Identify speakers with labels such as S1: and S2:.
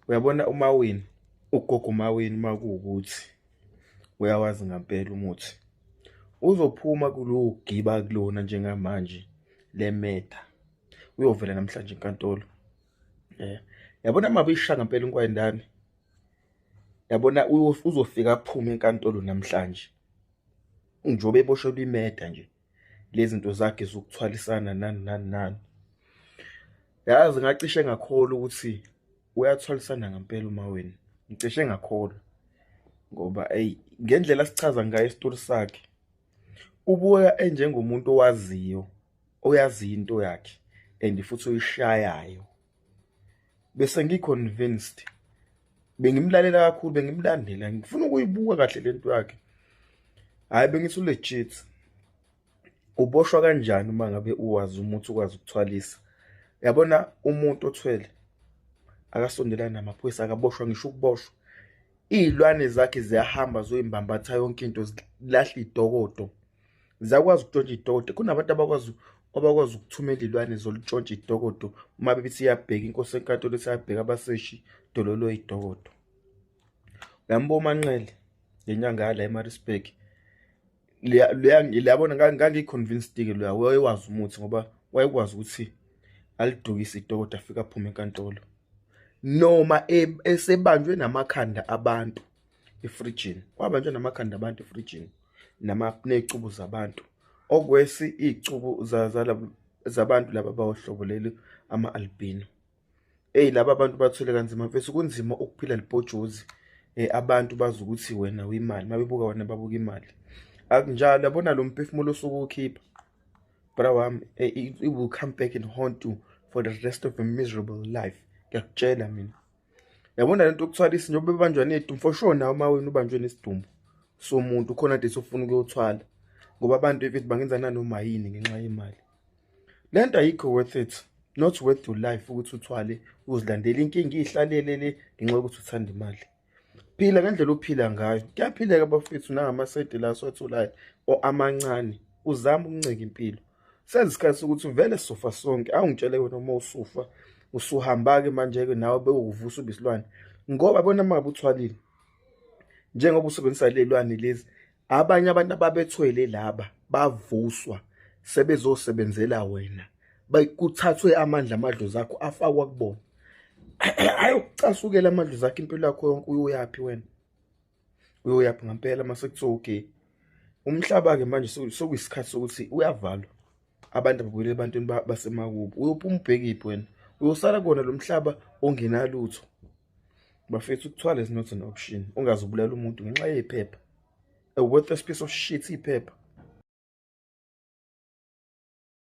S1: Uyabona uMaweni, ugogo uMaweni uma kuwukuthi uyawazi ngampela umuthi, uzophuma kulowo giba kulona njengamanje lemetha, uyovela namhlanje enkantolo. Yabona uma beyishaya ngempela inkwayindane, yabona uzofika aphume enkantolo namhlanje njengoba eboshelwe imeda nje. Lezi zinto zakhe zokuthwalisana nani nani nani. Yazi ngacishe ngakholwa ukuthi uyathwalisana ngempela uMaweni. Ngicishe ngakholwa ngoba eyi ngendlela asichaza ngayo isitori sakhe ubuya enjengomuntu owaziyo, oyaziyo into yakhe and futhi oyishayayo. Bese ngi-convinced, bengimlalela kakhulu, bengimlandela ngifuna ukuyibuka kahle lento yakhe. Hhayi bengithi u-legit. Uboshwa kanjani uma ngabe uwazi umuthi ukwazi ukuthwalisa? Uyabona umuntu othwele akasondelani namaphoyisa, akaboshwa ngisho ukuboshwa. Iy'lwane zakhe ziyahamba ziyoyimbambatha yonke into zilahle idokodo. Ziyakwazi ukutshontsha idokodo. Kunabantu abakwazi abakwazi ukuthumela iy'lwane zolutshontsha idokodo uma bethi iyabheka inkosi enkantolo ithi iyabheka abaseshi dololo idokodo. Uyambuka uManqele ngenyanga yala eMaritzburg. Liyabona ngangi-convinced-ke loya wayewazi umuthi ngoba wayekwazi ukuthi alidukise idokodo afike aphume enkantolo. Noma esebanjwe namakhanda abantu efrijini, wabanjwa namakhanda abantu efrijini ney'cubu zabantu. Okwesi iy'cubu zabantu laba abawohlobo leli ama-albino. Eyi laba bantu bathwele kanzima mfethu, kunzima ukuphila libhojozi abantu bazi ukuthi wena uyimali, uma bebuka wena babuka imali. Akunjalo, yabona lo mphefumulo osuke uwukhipha bra wami, it will come back and haunt you for the rest of your miserable life. Ngiyakutshela mina. Yabona lento yokuthwalisa njengoba bebanjwa nedumbu, for sure nawe uma wena ubanjwe nesidumbu somuntu khona nje sofuna ukuyothwala ngoba abantu mfethu bangenza nanoma yini ngenxa yemali. Le nto ayikho worth it, not worth your life ukuthi uthwale uzilandele inkinga iy'hlalele le ngenxa yokuthi uthanda imali. Phila ngendlela ophila ngayo. Kuyaphileka bafethu nangamasenti la siwatholayo or amancane, uzame ukuncika impilo. Senze isikhathi sokuthi vele sizofa sonke. Awungitshele wena uma usufa usuhamba-ke manje-ke nawe bewuvusa ube isilwane ngoba bona uma ngabe uthwalile njengoba usebenzisa ley'lwane lezi abanye abantu ababethwele laba bavuswa sebezosebenzela wena, kuthathwe amandla amadlozi akho afakwa kubona. Ayokucasukela amadlozi akho impilo yakho yonke. Uyoyaphi wena? Uyoyaphi ngampela uma sekuthiwa okay umhlaba-ke manje sekuyisikhathi sokuthi uyavalwa, abantu ababuyele ebantwini basemakubo. Uyophuma ubhekiphi wena? Uyosala kuwona lo mhlaba ongenalutho. Bafethu ukuthwala is not an option. Ungaze ubulale umuntu ngenxa yephepha. A worthless piece of shit iphepha.